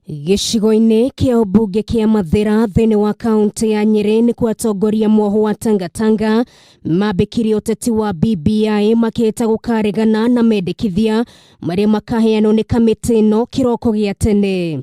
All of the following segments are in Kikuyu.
Gĩcigo-inĩ kĩa ũmbunge kĩa Mathĩra thĩinĩ wa kaunti ya Nyĩrĩ nĩkuo atongoria mwoho wa Tangatanga mambĩkirie ũteti wa BBI makĩhĩta gũkaregana na mendekithia marĩa makaheanwo nĩ kamĩtĩ ĩno kĩroko gĩa tene.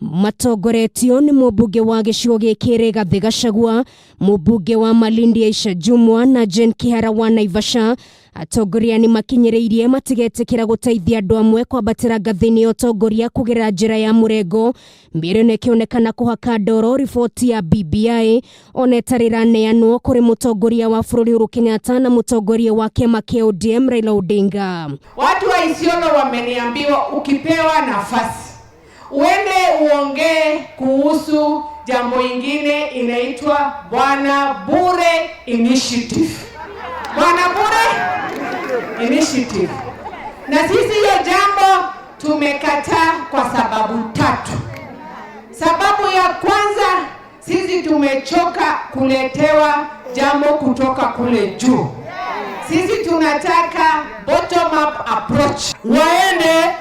Matongoretio nĩ mũmbunge wa gĩcigo gĩkĩ Rigathĩ Gachagua, mũmbunge wa Malindi Aisha Jumwa na Jane Kihara wa Naivasha. Atongoria nĩ makinyĩrĩirie matigetĩkĩra gũteithia andũ amwe kwambatĩra ngathĩ-inĩ ya ũtongoria kũgerera njĩra ya mũrengo. Mĩario ĩno ĩkĩonekana kũhaka ndoro riboti ya BBI ona ĩtarĩ ĩraneanwo kũrĩ mũtongoria wa bũrũri Uhuru Kenyatta na mũtongoria wa kĩama kĩa ODM Raila Odinga. Watu wa Isiolo wameniambiwa ukipewa nafasi uende uongee kuhusu jambo ingine inaitwa Bwana Bure Initiative. Bwana Bure Initiative. Na sisi hiyo jambo tumekataa kwa sababu tatu. Sababu ya kwanza, sisi tumechoka kuletewa jambo kutoka kule juu. Sisi tunataka bottom up approach. Waende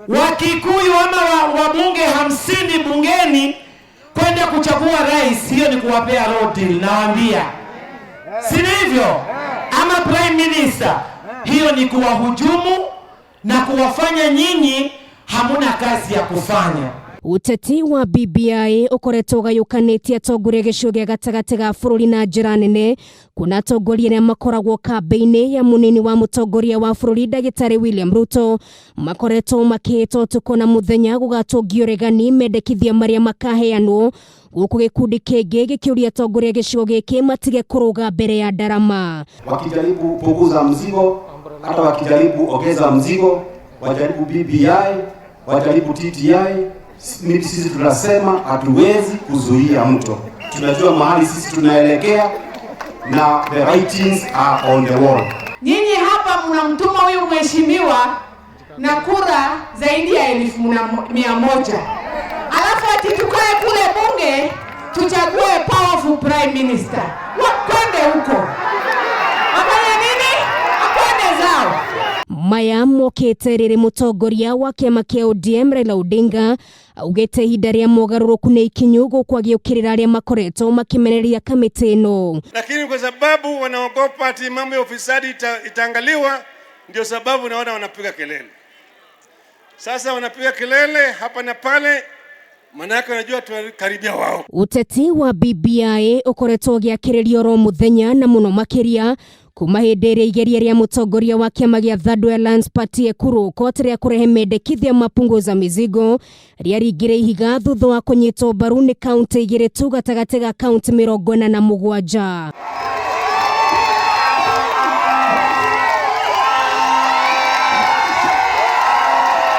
Wakikuyu ama wabunge 50 bungeni kwenda kuchagua rais, hiyo ni kuwapea raw deal, nawaambia, si hivyo? Ama prime minister, hiyo ni kuwahujumu na kuwafanya nyinyi hamuna kazi ya kufanya. Ũteti wa BBI ũkoretwo ũgayũkanĩtie atongoria gĩcigo gĩa gatagatĩ ga bũrũri na njĩra nene, kuona atongoria arĩa makoragwo kambĩ-inĩ ya mũnini wa mũtongoria wa bũrũri ndagĩtarĩ William Ruto makoretwo makĩhĩta ũtukũ na mũthenya gũgatũngio ũregani mendekithia marĩa makaheanwo, gũkũ gĩkundi kĩngĩ gĩkĩũria atongoria gĩcigo gĩkĩ matige kũrũga mbere ya ndarama. Wakijaribu punguza mzigo, hata wakijaribu ongeza mzigo, wajaribu BBI, wajaribu TTI, sisi tunasema hatuwezi kuzuia mto. Tunajua mahali sisi tunaelekea na the writings are on the wall. Nyinyi hapa mnamtuma huyu mheshimiwa na kura zaidi ya 100,000. Alafu ati tukae kule bunge tuchague powerful prime minister. Wakwende huko. Wafanye nini? Wakwende zao. Maya mokĩte rĩrĩ mũtongoria wa kĩama kĩa ODM Raila Odinga augĩte ihinda rĩa mogarũrũku nĩ ikinyu, gũkũ agĩũkĩrĩra arĩa makoretwo makĩmenereria kamĩtĩ ĩno. Lakini kwa sababu wanaogopa ati mambo ya ufisadi itaangaliwa, ndio sababu naona wanapiga kelele. Sasa wanapiga kelele hapa na pale, manake wanajua tunakaribia wao. Ũteti wa BBI ũkoretwo ũgĩakĩrĩrio oro mũthenya na mũno makĩria kuma hĩndĩ ĩrĩa igeria rĩa mũtongoria wa kĩama gĩa Third Way Alliance Party Ekuru Aukot rĩa kũrehe mendekithia mapunguza mizigo rĩaringire ihiga thutha wa kũnyitwo mbaru nĩ kaunti igĩrĩ tu gatagatĩ ga kaunti 47.